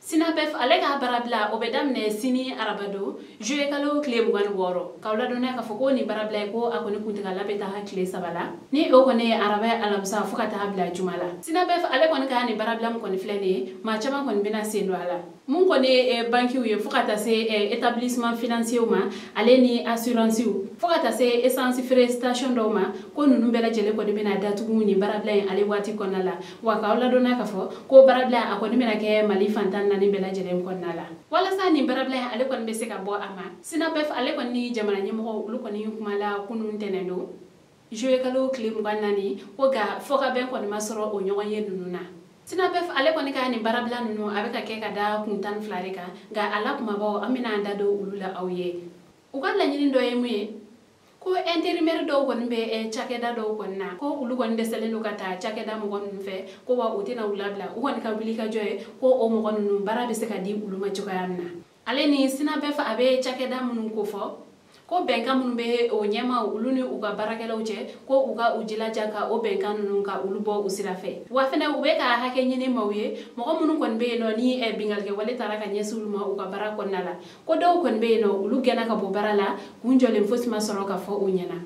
SYNABEF ale ka baarabila o bɛ daminɛ sini arabadon juillet kalo tile 26. K'aw ladɔnniya k'a fɔ ko nin baarabila ye ko a kɔni kuntigala bɛ taga tile 3 la, ni o kɔni ye araba ye, alamisa, fo ka taga bila juma la. SYNABEF ale kɔni ka nin baarabila min kɔni filɛ nin ye, maa caman kɔni bɛna sen don a la. Mun kɔni ye bankiw ye, fo ka taa se établissement financier ma, ale ni assurance, fo ka taa se essence feere station dɔw ma, ko ninnu bɛɛ lajɛlen kɔni bɛna datugu nin baarabila in ale waati kɔnɔna la. Wa k'aw ladɔnniya k'a fɔ ko baarabila a kɔni bɛna kɛ Mali fan 14 bɛɛ lajɛlen kɔnɔna la. Walasa nin baarabila in ale kɔni bɛ se ka bɔ a ma, SYNABEF ale kɔni ni jamana ɲɛmɔgɔw olu kɔni kumala kunun ntɛnɛn don juillet kalo tile 24, ko nka fɔkabɛn kɔni ma sɔrɔ o ɲɔgɔn ye ninnu na. SYNABEF ale kɔni ka nin baarabila ninnu a bɛ ka kɛ ka da kun 12 de kan, nka a la kumabaw an bɛna an da don olu la aw ye. U ka laɲini dɔ ye mun ye, ko intérimaire dɔw kɔni bɛ cakɛda dɔw kɔni na, ko olu kɔni dɛsɛlen don ka taa cakɛda mɔgɔ ninnu fɛ, ko wa u tɛna u labila. U kɔni ka wuli ka jɔ ye ko o mɔgɔ ninnu baara bɛ se ka di olu ma cogoya min na. Ale ni SYNABEF a bɛ cakɛda minnu kofɔ, ko bɛnkan minnu bɛ o ɲɛmaaw olu ni u ka baarakɛlaw cɛ, ko u ka u jilaja ka o bɛnkan ninnu ka olu bɔ u sira fɛ. Wa fɛnɛ u bɛ ka hakɛ ɲini maaw ye, mɔgɔ minnu kɔni bɛ yen nɔ ni binkannikɛwale taara ka ɲɛsin olu ma u ka baara kɔnɔna la, ko dɔw kɔni bɛ yen nɔ olu gɛnna ka bɔ baara la, kun jɔlen fosi ma sɔrɔ ka fɔ u ɲɛna,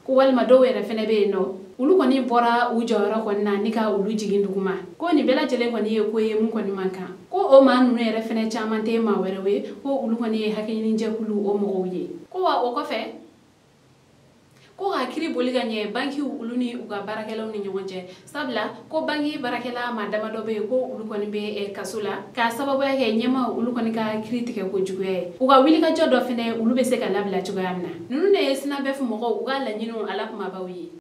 ko walima dɔw yɛrɛ fɛnɛ bɛ yen nɔ olu kɔni bɔra u jɔyɔrɔ kɔni na ni ka olu jigin duguma. Ko nin bɛɛ lajɛlen kɔni ye ko ye mun kɔni man kan, ko o maa ninnu yɛrɛ fɛnɛ caman tɛ maa wɛrɛw ye, ko olu kɔni ye hakɛɲinijɛkulu o mɔgɔw ye. Ko wa o kɔfɛ ko ka kiiri boli ka ɲɛ bankiw olu ni u ka baarakɛlaw ni ɲɔgɔn cɛ, sabula ko banki baarakɛla maa damadɔ bɛ yen ko olu kɔni bɛ kaso la k'a sababuya kɛ ɲɛmaaw olu kɔni ka kiiri tigɛ ko juguya ye. U ka wulikajɔ dɔ fɛnɛ olu bɛ se ka labila cogoya min na. Ninnu de ye SYNABEF mɔgɔw u ka laɲiniw a la kumabaw ye.